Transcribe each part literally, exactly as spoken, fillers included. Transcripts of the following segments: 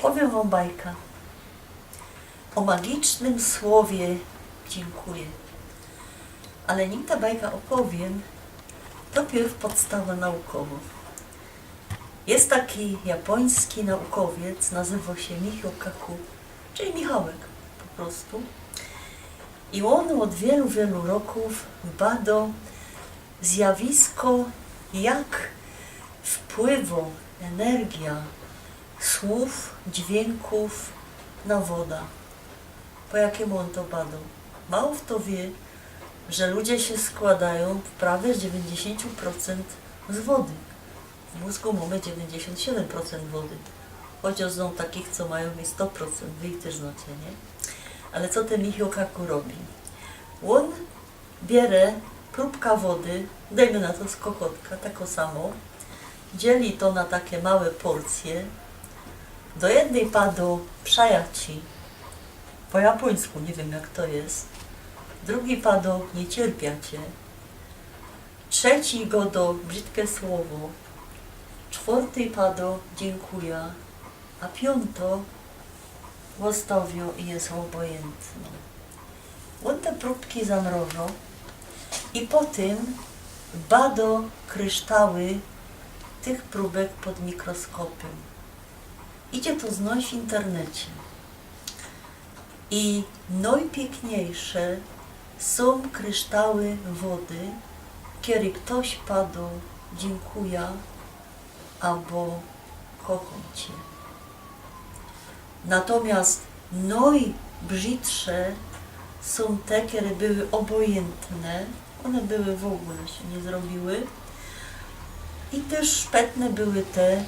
Powiym wōm bajka ô magicznym słowie „dziynkuję”. Ale nim ta bajka ôpowiym, to piyrw podstawa naukowŏ. Jest taki japoński naukowiec, nazywo sie Michio Kaku, czyli Michałek po prostu. I ôn ôd wielu, wielu rokōw bado zjawisko, jak wpływo energia słōw, dźwiynków na woda. Po jakimu ôn to bado? Mało fto wiy, że ludzie sie skłŏdajōm prawie z dziewiyńćdziesiōnć procent z wody. W mōzgu mōmy dziewiyńćdziesiōnć siedym procent wody. Chociŏż znōm takich, co majōm i sto procent, wy ich tyż znacie, niy? Ale co tyn Michio Kaku robi? Ôn bierze prōbka wody, dejmy na to z kokotka, takŏ samŏ, dzieli to na take małe porcje, do jednyj padŏ „przajŏcie”, po japōńsku, niy wiym, jak to jest, drugi padŏ „niy cierpiã ciã”, trzeci godŏ brzidkie słowŏ, czwŏrty padŏ „dziynkujã”, a piōntŏ ôstŏwiŏ i je ôbojyntnŏ. Ôn te prōbki zamrożŏ i potym bado kryształi tych prōbek pod mikroskopym. Idzie to znojś w internecie. I nojpiykniyjsze sōm kryształi wody, kere ftoś padŏ „dziynkujã” abo „kochōm ciã”. Natomiyast nojbrzidsze sōm te, kere były ôbojyntne, ône były, w ôgōle sie niy zrobiły. I tyż szpetne były te,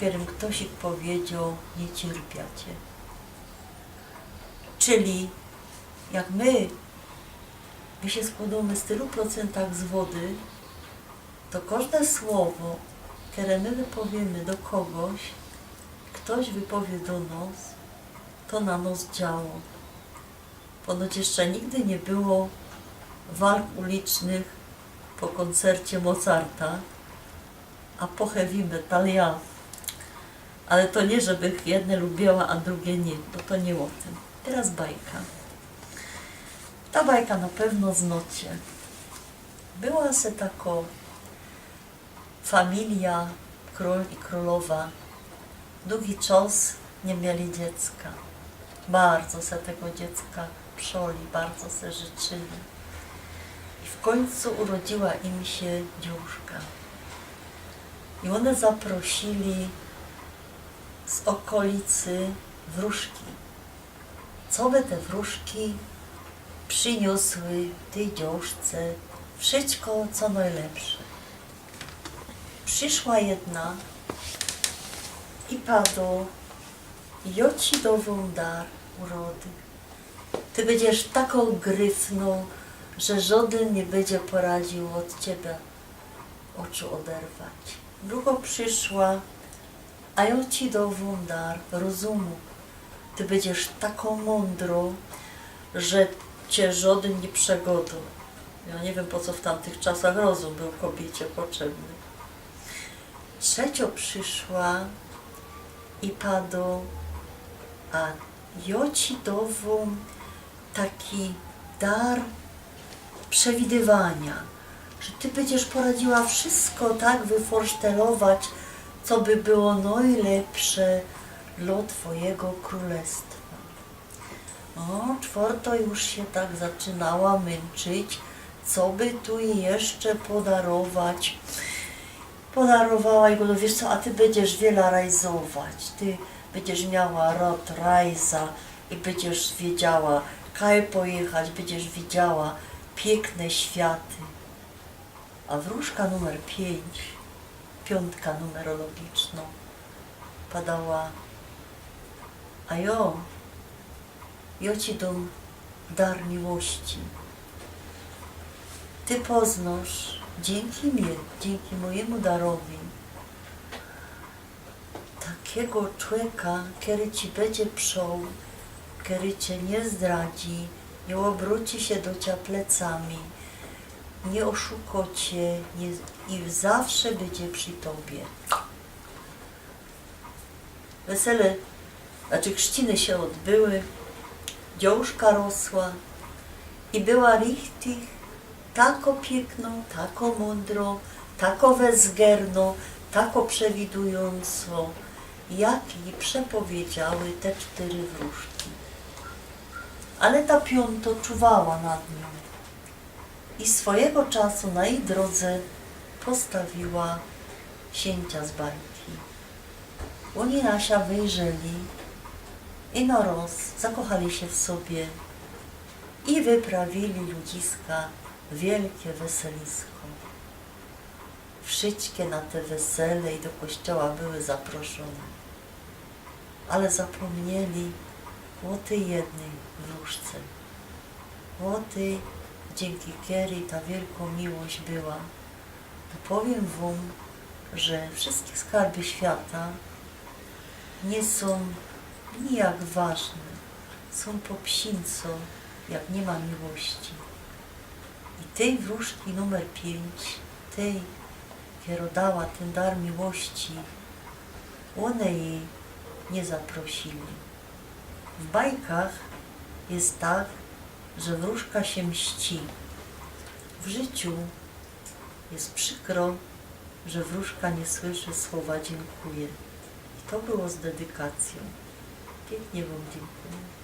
kerym ftoś powiedzioł „niy cierpiã ciã”. Czyli jak my, my sie skłŏdōmy w tylu procentach z wody, to kożde słowŏ, kere my wypowiemy do kogoś, ftoś wypowiy do nŏs, to na nŏs działa. Ponoć jeszcze nigdy niy było walk ulicznych po kōncercie Mozarta, a po heavy metal ja. Ale to niy, żebych jedne lubiła, a drugie niy. Bo to niy ô tym. Teroz bajka. Ta bajka na pewno znŏcie. Była se takŏ familijŏ, krōl i krōlowa. Dugi czas niy mieli dziecka. Bardzo se tego dziecka przoli, bardzo se życzyli. I w kōńcu urodziyła im sie dziōwszka. I ône zaprosili z ôkolicy wrōżki, coby te wrōżki prziniosły tyj dziōwszce wszysko, co nojlepsze. Prziszła jedna i padŏ: „Jŏ ci dŏwōm dar urody. Ty bydziesz takŏ gryfnŏ, że żŏdyn niy bydzie poradziōł ôd ciebie ôczu ôderwać”. Drugŏ prziszła: „A jŏ ci dŏwōm dar rozōmu. Ty bydziesz takŏ mōndrŏ, że cie żŏdyn niy przegŏdŏ”. Jŏ niy wiym, po co w tamtych czasach rozōm bōł kobiycie potrzebny. Trzeciŏ prziszła i padŏ: „A jŏ ci dŏwōm taki dar przewidywaniŏ, że ty bydziesz poradziyła wszysko tak wyforsztelować, coby było nojlepsze dlŏ twojego krōlestwa”. Ô, czwŏrtŏ już sie tak zaczynała mynczyć, coby tu jeszcze podarować. Podarowała i gŏdŏ: „Wiysz co, a ty bydziesz wiela rajzować, ty bydziesz miała rŏd rajza i bydziesz wiedziała, kaj pojechać, bydziesz widziała piykne światy”. A wrōżka numer piyńć, piōntka numerologicznŏ, padała: „A jŏ, jŏ ci dōm dar miłości. Ty poznŏsz dziynki mie, dziynki mojimu darowi, takigo człeka, kery ci bydzie przoł, kery cie niy zdradzi, niy ôbrōci sie do cia plecami, niy ôszukŏ cie, niy, i zawsze bydzie przi tobie”. Wesele Znaczy, chrzciny sie ôdbyły, dziołszka rosła i była richtig tako piykno, tako mōndro, tako wezgerno, tako przewidujōnco, jak ji przepowiedziały te sztyry wrōżki. Ale ta piōnto czuwała nad niōm i swojigo czasu na ji drodze postawiła ksiyndzia z bajki. Ôni na sia wyjrzeli, ino roz zakochali sie w sobie i wyprawili ludziska wielkie weselisko. Wszyjske na te wesele i do kościoła były zaproszōne. Ale zapōmnieli ô tyj jednyj wrōżce. Ô tyj, dziynki kerej ta wielko miłość była. To powiym wōm, że wszyjske skarby świata niy sōm nijak ważne. Sōm po psińco, jak niy ma miłości. I tyj wrōżki numer piyńć, tyj, kero dała tyn dar miłości, ône ji niy zaprosili. W bajkach je tak, że wrōżka sie mści. W życiu je przikro, że wrōżka niy słyszy słowa „dziynkuję”. I to było z dedykacyjōm. Piyknie wōm dziynkuję.